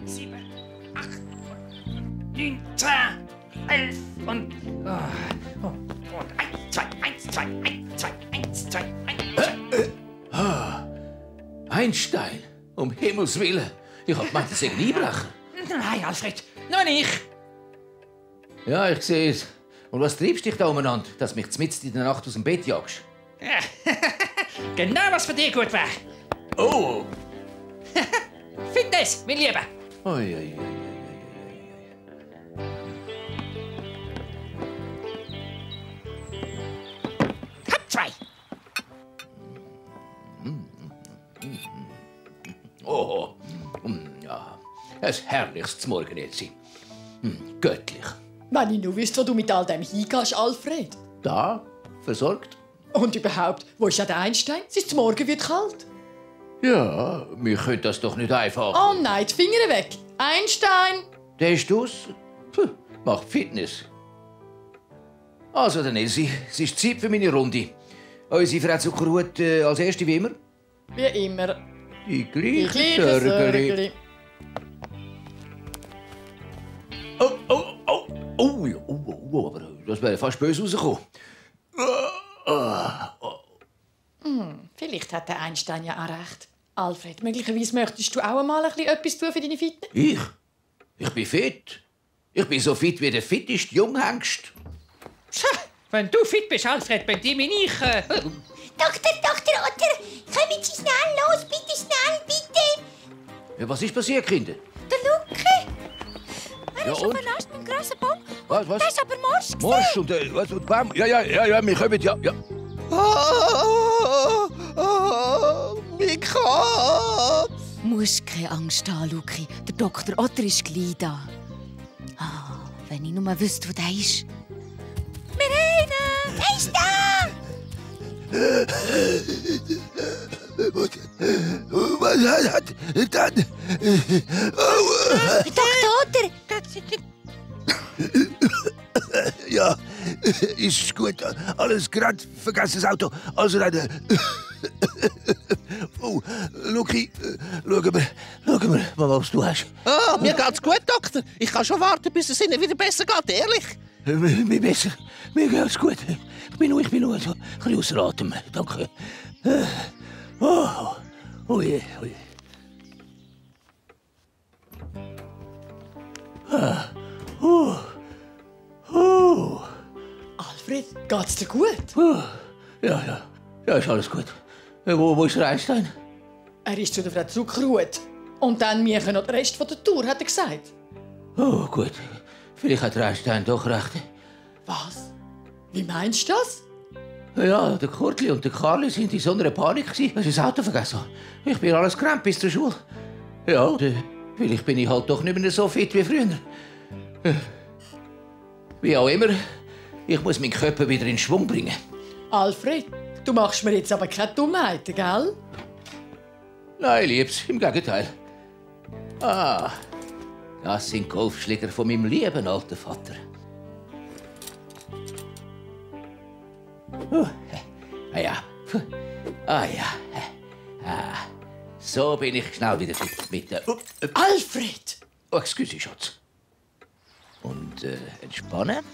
7, 8, 9, 10, 11 und 1, 2, 1, 2, 1, 2, 1, 2, 1, 2. Einstein, um Himmels Willen. Ich hab gemeint, das ist ein Einbrecher. Nein, Alfred, nur nicht. Ja, ich sehe es. Und was treibst dich da umeinander, dass du mich mitten in der Nacht aus dem Bett jagst? Genau, was für dich gut wäre. Oh! Fitness, mein Lieber. Ui, ui, ui. Hab 2. Oh, ja. Ein herrliches Morgen jetzt. Göttlich. Wenn ich nur wüsste, wo du mit all dem hingehst, Alfred. Da, versorgt. Und überhaupt, wo ist ja der Einstein? Es ist morgen wird kalt. Ja, wir können das doch nicht einfach. Oh nein, die Finger weg. Einstein! Der ist aus. Macht Fitness. Also, dann Elsie, es ist Zeit für meine Runde. Unsere Frau Zuckerhut als Erste wie immer. Wie immer. Die Die gleichen gleichen Sörgeli. Sörgeli. Oh, aber das wäre fast böse rausgekommen. Vielleicht hat der Einstein ja auch recht. Alfred, möglicherweise möchtest du auch einmal etwas tun für deine Fitness? Ich? Ich bin fit. Ich bin so fit wie der fitteste Junghengst. Tja, wenn du fit bist, Alfred, bin ich. Doktor Otter, kommen Sie schnell los, bitte schnell, bitte. Ja, was ist passiert, Kinder? Der Luke. Er Ja, ist und? auf einem Ast mit einem grossen Baum. Was? Der ist aber Morsch gewesen. Morsch und was? Und Baum? Ja, wir kommen, ja. Mein Kopf! Musst keine Angst haben, Luki. Der Dr. Otter ist gleich da. Wenn ich nur wüsste, wo der ist. Wir haben ihn! Er ist da! Was hat dann? Dr. Otter! Ja, ist gut. Alles gerade vergessen das Auto. Also dann. Oh, Luki, schau mal, was du hast. Mir geht's gut, Doktor. Ich kann schon warten, bis es Ihnen wieder besser geht, ehrlich. Mir besser. Mir geht's gut. Ich bin nur so ein bisschen außer Atem. Danke. Oh je. Alfred, geht's dir gut? Ja, ist alles gut. Wo ist der Einstein? Er ist zu der Frau Zuckerhut. Und dann wir noch den Rest der Tour, hat er gesagt. Oh, gut. Vielleicht hat der Einstein doch recht. Was? Wie meinst du das? Ja, der Kurtli und der Karli sind in so einer Panik, weil sie das Auto vergessen haben. Ich bin alles gerannt bis zur Schule. Ja, und vielleicht bin ich halt doch nicht mehr so fit wie früher. Wie auch immer, ich muss meinen Körper wieder in Schwung bringen. Alfred, du machst mir jetzt aber keine Dummheiten, gell? Nein, Liebs, im Gegenteil. Das sind Golfschläger von meinem lieben alten Vater. Ja. So bin ich schnell wieder fit mit der... Alfred! Oh, excuse, Schatz. Und entspannen.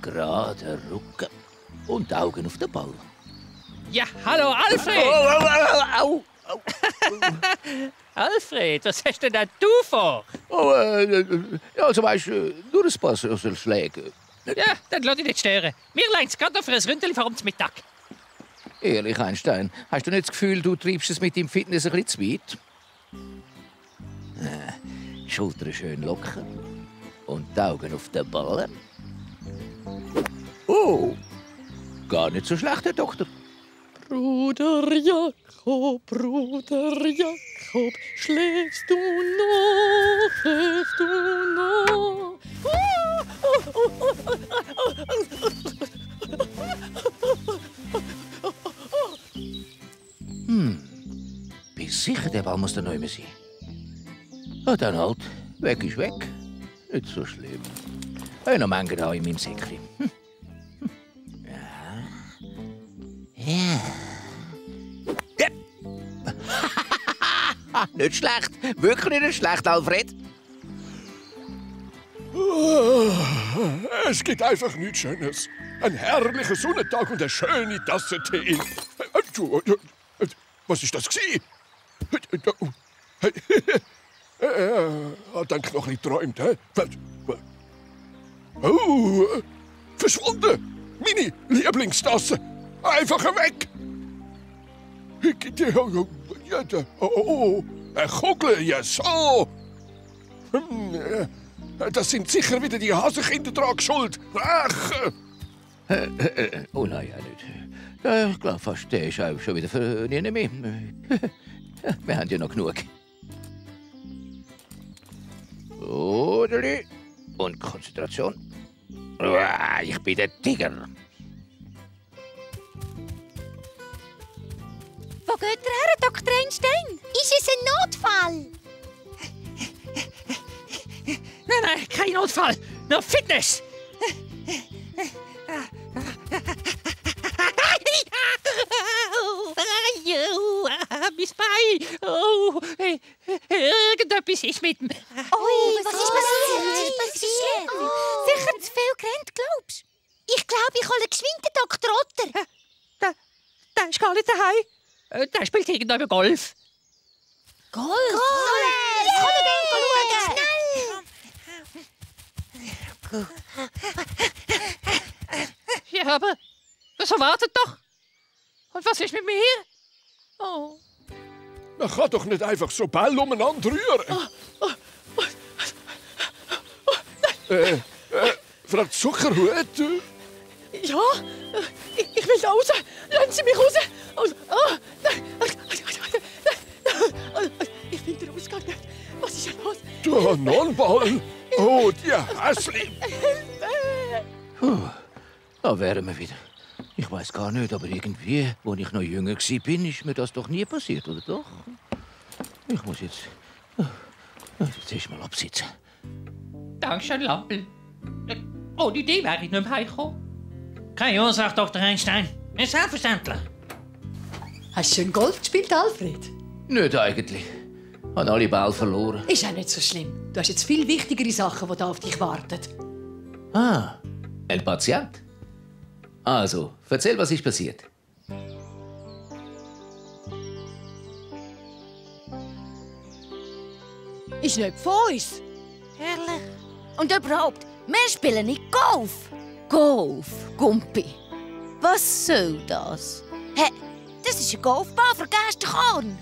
Gerade Rücken und Augen auf den Ball. Ja, hallo, Alfred. Au! Alfred, was hast denn da du vor? Oh, ja, also weißt du, nur ein paar Schläge. Ja, dann lass dich nicht stören. Mir längt's gerade noch für ein Ründchen vor dem Mittag. Ehrlich, Einstein, hast du nicht das Gefühl, du treibst es mit dem Fitness ein bisschen zu weit? Die Schultern schön locker und die Augen auf den Ballen. Oh, gar nicht so schlecht, Herr Doktor. Bruder Jakob, schläfst du noch, schläfst du noch? Bist sicher, der Ball muss da neu sein? Ah, dann halt. Weg ist weg. Nicht so schlimm. Ich habe noch Menge da in meinem Säckchen. Ja. Nicht schlecht. Wirklich nicht schlecht, Alfred. Es gibt einfach nichts Schönes. Ein herrlicher Sonnentag und eine schöne Tasse Tee. Was ist das gewesen? Danke noch nicht geträumt, hä? Oh, verschwunden! Meine Lieblingstasse! Einfach weg! Oh, eine Kugel, ja so! Das sind sicher wieder die Hasenkinder dran schuld. Ach! Oh nein, ja nicht. Ich glaube fast, der ist auch schon wieder für nie mehr. Wir haben ja noch genug. Odeli. Und Konzentration. Ich bin der Tiger. Wo geht ihr her, Dr. Einstein? Ist es ein Notfall? Nein, kein Notfall. Nur Fitness. Mein Bein. Oh, irgendetwas ist mit dem... Ui, was ist passiert? Sicher zu viel gerannt, glaubst du? Ich glaube, ich hole geschwind den Dr. Otter. Der ist gar nicht daheim. Der spielt irgendwann Golf. Golf? Jetzt kann er den schauen. Ja, aber so wartet doch. Und was ist mit mir? Oh. Man kann doch nicht einfach so Ball umeinander rühren. Frau Zuckerhut? Ja, ich will da raus. Lassen Sie mich raus. Ich finde den Ausgang nicht. Was ist denn los? Du Nonnenball! Oh, die Hässli! Da wären wir wieder. Ich weiß gar nicht, aber irgendwie, als ich noch jünger war, ist mir das doch nie passiert, oder doch? Ich muss jetzt erst mal absitzen. Dankeschön, Lampel. Ohne Idee wäre ich nicht mehr heimgekommen. Keine Ursache, Dr. Einstein. Ist selbstverständlich. Hast du schön Golf gespielt, Alfred? Nicht eigentlich. Ich habe alle Bälle verloren. Ist auch nicht so schlimm. Du hast jetzt viel wichtigere Sachen, die da auf dich warten. Ah, ein Patient. Also, erzähl, was ist passiert. Ist nicht von uns. Herrlich. Und überhaupt, wir spielen nicht Golf. Golf, Gumpi. Was soll das? Hä, das ist ein Golfball für Gerstenkorn.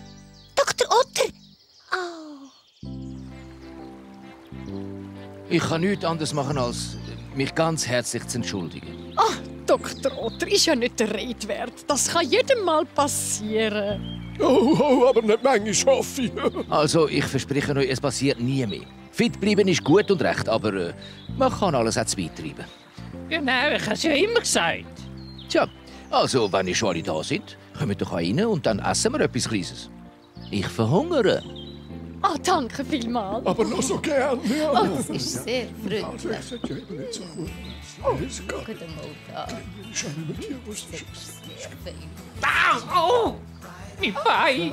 Dr. Otter. Oh. Ich kann nichts anderes machen, als mich ganz herzlich zu entschuldigen. Ah, Dr. Otter ist ja nicht der Rede wert. Das kann jedem mal passieren. Oh, aber nicht manchmal, hoffe ich. Also, ich verspreche euch, es passiert nie mehr. Fit bleiben ist gut und recht, aber man kann alles auch zu weit treiben. Genau, ich habe es ja immer gesagt. Tja, also, wenn ihr schon alle da sind, kommt doch rein und dann essen wir etwas Kleines. Ich verhungere. Ah, danke vielmals. Aber noch so gern. Ja. Das ist sehr freundlich. Also, ich sage ja eben nicht so gut. Alles gut. Guck mal da. Schau mit dir, was du Oh, mein Bein.